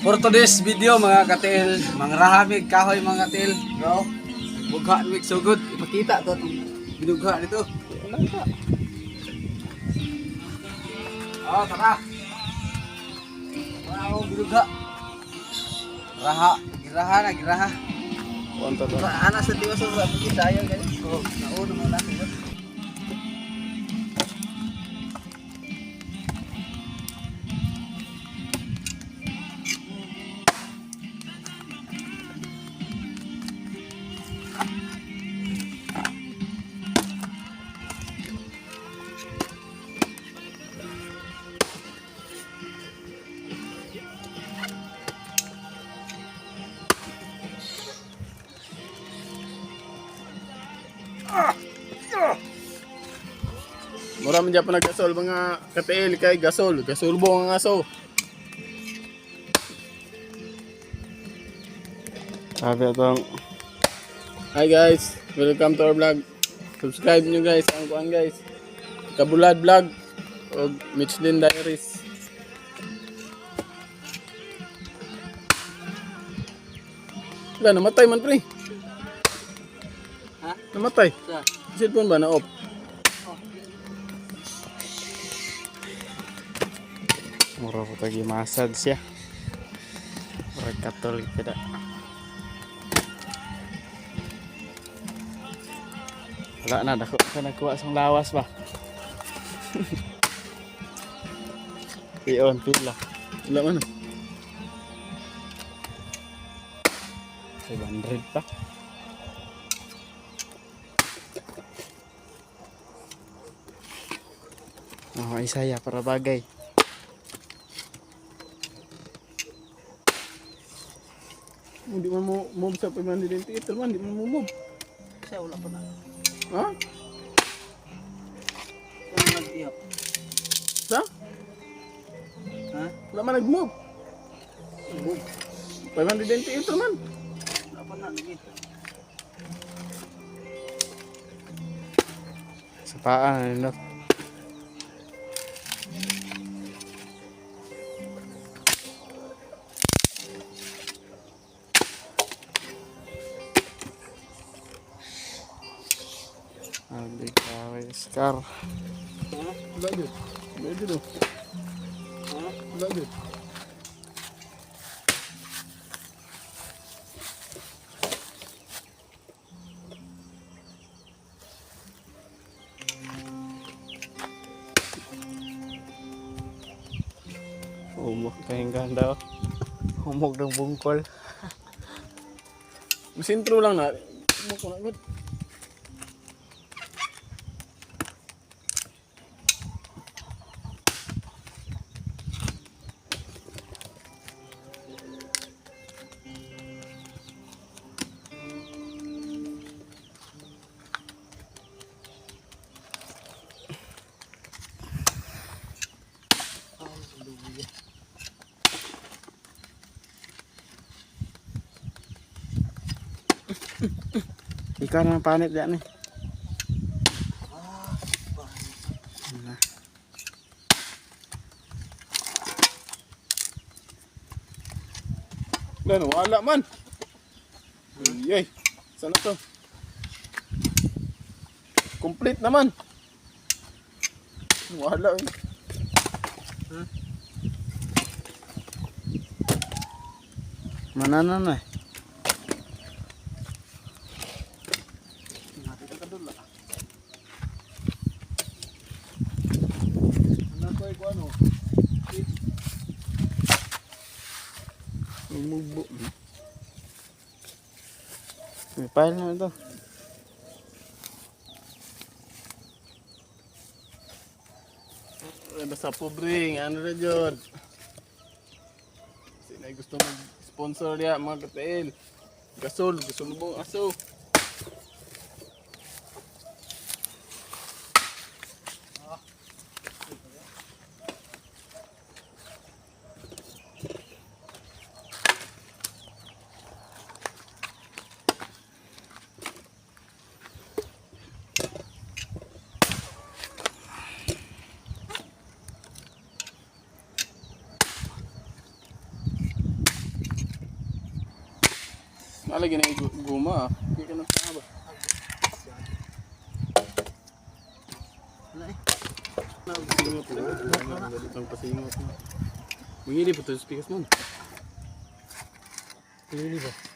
For today's video, mga katil, mangrahamig kahoy, mga katil, bro. Bugha mig sugod, ipakita to itong binugha nito. Oh, tara. Wala akong binugha. Raha, giraha na, giraha. Kuan to. Ana sa tiwas sa pagkita ayo guys. Oh, nauna mo na sugod. Mura man dyan pa naggasol mga katil kay gasol. Gasulbo ang aso. Sabi itong. Hi guys, welcome to our vlog. Subscribe nyo guys ang kuan guys. Kabulad Vlog o Michelin Diaries. Wala, namatay man pre. Ha? Namatay. Sa. Cellphone ba na off? Mura po tagi masad siya. Mura katol kada. Wala na, dako ka nagkuha sa lawas ba? Iyon, pila. Wala man. 500 pa. Oh, isaya para bagay. Hindi man mo move sa 598 man, hindi man mo move. Sa wala pa na. Ha? Wala nag-ihap. Sa? Ha? Wala man nag-move. Move. 598 man. Wala pa na lagi. Sa paa, ano? Abi kaway scar. Ha? Wala jud. Wala jud. Oh. Ha? Wala jud. Umok kayong daw. Humok ng bungkol. Sintro lang na. Mo ko na gud. Ikaw na ang panit yan eh. Wala na, wala man. Ay, ay. Sana to? Complete naman. Wala eh. Manana na eh. Natin ka dula. Ano ko ay ano? Umugbo. May file na ito. Ay, basta pobre, ano na dyan. Sino ay gusto mag-sponsor niya, mga katail. Gasol, gasulubong aso. Nalagi na guma ah. Hindi ka na ba? Wala eh. Pasingot na. Itong pasingot na. Mangili po ito sa pikas mo. Pili ba?